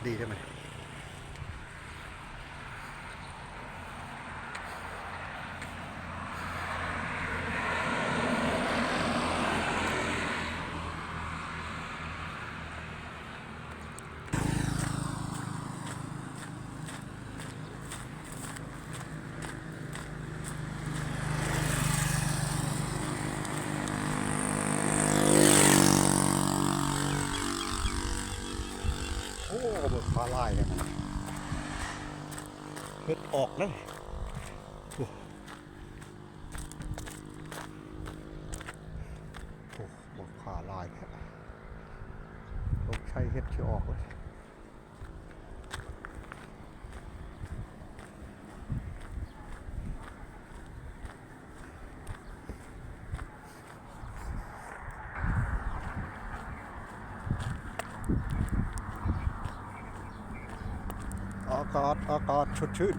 ດີໃຊ່ໄໝ? ໂອ້ ເບິ່ງປາຫຼາຍແລ້ວນະ ເຫັດອອກເດ້. ໂອ້ ໂອ້ ເບິ່ງປາຫຼາຍແທ້ ສົງໄສເຫັດຊິອອກເລີຍ. ອາກາດ ອາກາດສົດຊື່ນ.